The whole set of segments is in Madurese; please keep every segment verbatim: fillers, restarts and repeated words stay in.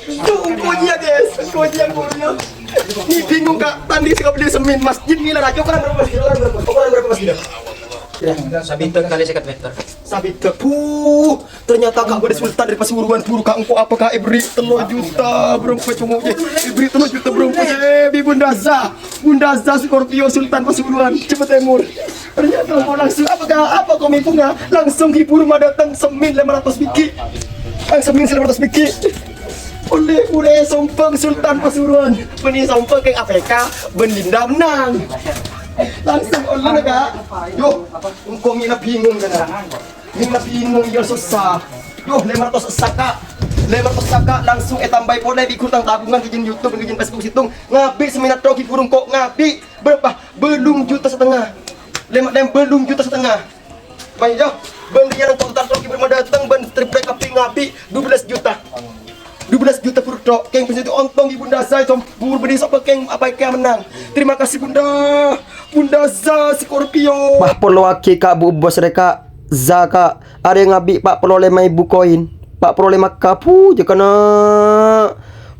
Sungguhnya, guys, sungguhnya, sungguhnya. Ini bingung, Kak. Tadi saya beli semen, masjid nilai aja, ukuran berapa, masjid? Ukuran berapa, masjid? Ukuran berapa, masjid? Ya, sabidek kali seket meter. Sabidek. Puh, ternyata Kak, bâdâ Sultan dari Pasuruan, buru Kak, engko' apa, Kak? Èberri' tello juta, bro, cowok, ya. Èberri' tello juta, bro, eh, bi Bunda Za. Bunda Za Scorpio Sultan Pasuruan, Jember Timur. Ternyata mau langsung apa, Kak? Apa kami bunga? Langsung diburu ma dâteng semen lèma ratos bighi. Eh, semen lèma ratos bighi. Ollè pura sombong Sultan Pasuruan. Bânnè sombong kèng A P K, bân Linda mennang. Langsung ollè, Kak. Yo, engko' mina bingung, Kak. Mina bingung, ya susah. Yo, lèma ratos essa, Kak. Lèma ratos essa, Kak. Langsung ètambâi polè bi' ghun tang tabungan, ghâjin YouTube, ghâjin Facebook sèttong. Ngabi' semen tok, diburu engko' ngabi'. Berapa? Bâllung juta setengah. Lèma, lèma, bâllung juta setengah. Bân, yo, bân rèya nang total tok, buru ma dâteng, bân triplek kabbhi ngabi' dua belas juta. Dua belas juta buru tok. Kèng bisa ontong bi Bunda Za, sombong bânnè sapa kèng apa kèya mennang. Terima kasih, Bunda. Bunda Za Scorpio. Wah, polowaghi, Kak, bu bos rè, Kak. Za, Kak. Arèya ngabi' pa' polo lèma èbu koin. Pa' polo lèma K, bu, jâ' kana.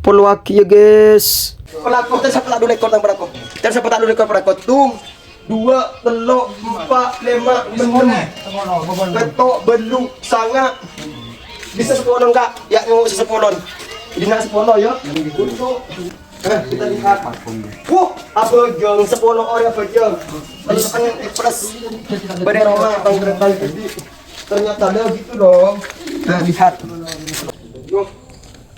Polowaghi, ya, guys. Pelako, terus sapa ta' dulekor tang pelako? Terus sapa ta' dulekor pelako? Tung. Dua, tello', empa', lèma, ennem, pètto', bâllu', sanga'. Bisa sapolo, Kak? Ya, nyo'on sapolo. Dina sapolo, ya. Untuk, eh, kita lihat. Wuh, abhâjâng, sapolo orèng abhâjâng. Temen plus. Bâdâ roma, bang, bang, bang. Ternyata ada gitu dong. Nah, lihat. Duh.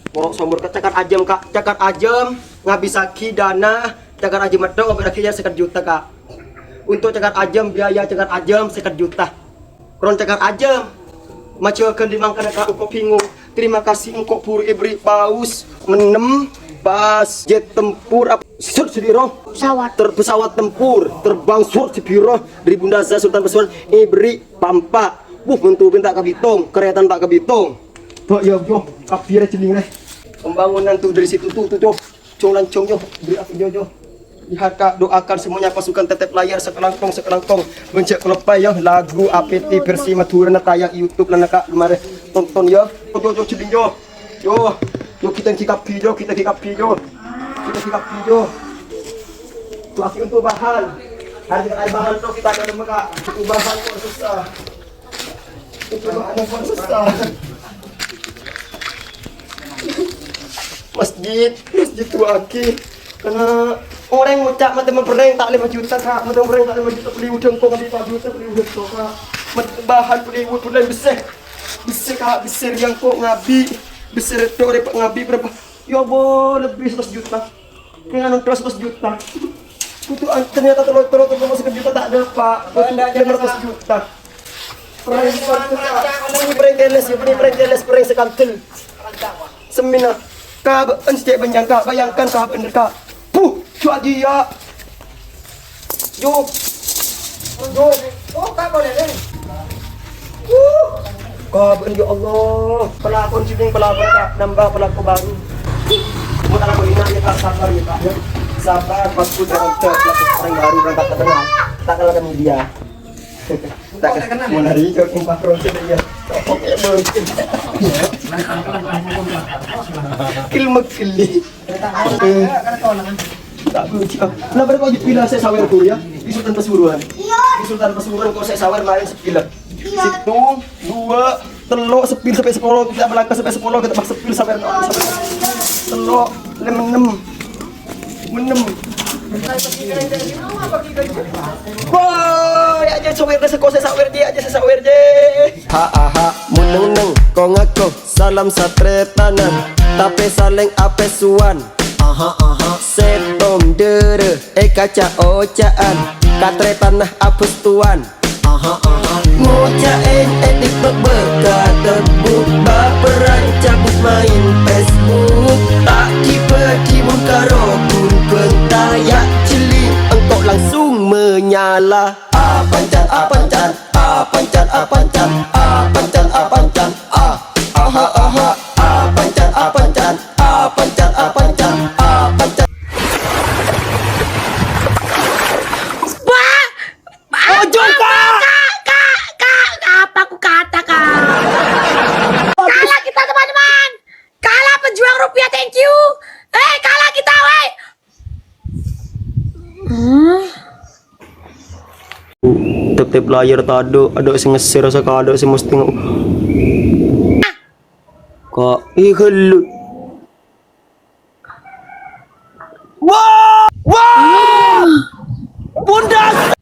Poro' somor ka Cakar Ajâm, Kak. Cakar Ajâm ngabisaghi dana Cakar Ajâm meddhung, ngabisaghi sèket juta, Kak. Untuk Cakar Ajâm, biaya Cakar Ajâm sèket juta. Kron Cakar Ajâm. Majâgân di mangkana, Kak, engko' bingung. Terima kasih, engko' buru èberri' paus, ennem, pas jet tempur, ap-, sur sibiro. Pesawat. Ter-, pesawat tempur, terbang sur sibiro, dari Bunda Za Sultan Pasuruan, èberri' pa' empa'. Wuh, monto ben ta' kabitong, kereta ta' kabitong. Bâ', ya, yo, kabbhi rè jeneng rè. Pembangunan tuh dari situ tuh, tuh, tuh. Cong-lancong, yo. Beri aku, yo, yo. Lihat, Kak, doakan semuanya pasukan tetep layar sakalangkong, sakalangkong. Bân jhâ' kaloppaè, yo, lagu A P T versi Madhurâna tayang YouTube la, Kak. Marè tonton, yo. Yo, yo, yo, jeneng, yo. Yo, yo, kita ghi kabbhi, yo, kita ghi kabbhi, yo. Kita ghi kabbhi, yo. Tuh, aki untuk bahan. Harga air bahan tuh kita ada, Kak. Untuk bahan kok susah. Masjid, masjid tuwâ'aghi. Karena orèng ngoca' matè mempèrèng ta' lèma juta, Kak. Matè mempèrèng ta' lèma juta, plywood engko' ngabi' pa' juta, plywood engko', Kak. Mat-, bahan plywood, plywood bessè. Bessè, Kak, bessè rèya engko' ngabi'. Bessè rèya tok rèpa' ngabi' berapa? Ya Allah, lebih seratus juta. Kèng anu terros seratus juta. Butuh an-, ternyata tello, tello, tello seket juta ta' dâpa'. Butuh lèma ratos juta. Pèrèng, pèrèng keles, ya, pèrèng, pèrèng keles, pèrèng sekandel. Semina. Ka, bâ'ân sè bânnya'an, Kak. Bayangkan, Kak, bhender, Kak. Puh, jhâ' dhiyâ. Yo. Yo. Oh, Kak, boleh, Lin. Uh. Kabun, ya Allah. Pelakon sini pelakon, Kak. Nambah pelakon baru. Mau tak lakuin aja, Kak. Sabar ya, Kak, ya. Sabar, pas pun orang tua, pelakon orang baru, orang tak terkenal. Tak kenal sama dia. Tak kenal. Mau lari ke kumpah terus ya. Oke, mungkin. Kilmek keli. Tak perlu, Cik. Lah, berapa aja pila saya sawer tuh ya? Di Sultan Pasuruan. Di Sultan Pasuruan kok saya sawer main sepil. Sèttong, dua, tello', sepil sampai sepolo, kita melangkah sampai sepolo, kita pas sepil sampai, sampai tello', lem ennem. Ennem. Wah, ya aja sawer deh, kok saya sawer deh, aja saya sawer deh. Ha, ha, ha, muneng-neng, kong-ngakong, salam satrètana, tapè salèng apèsuwan. Aha, aha. Sèttong dârâ, è kaca oca'an, katrètana abhâstowan. Aha, aha. Ngoca'èn ètik bâk-bâk, katèbbuk bâperrang, cabut maèn Facebook. Ta' dhibâ-dhibun karo ghun bhânta, ya' jhelli' engko' langsung menyala. Apancan, apancan, apancan, apancan, apancan, apancan, ah, aha, aha, apancan, apancan, apancan, apancan, apancan. Wah! Ojo, Kak! Kak, Kak, Kak, Kak, apa aku kata, Kak? Kalah kita, teman-teman! Kalah Thank you. Eh, kalah kita, weh. Tep-tep layar tadâ', adâ' sè ngèssèr sakadâ' sè mesti nge-, ka-, ih, ghâllu. Wah! Wah! Bundas!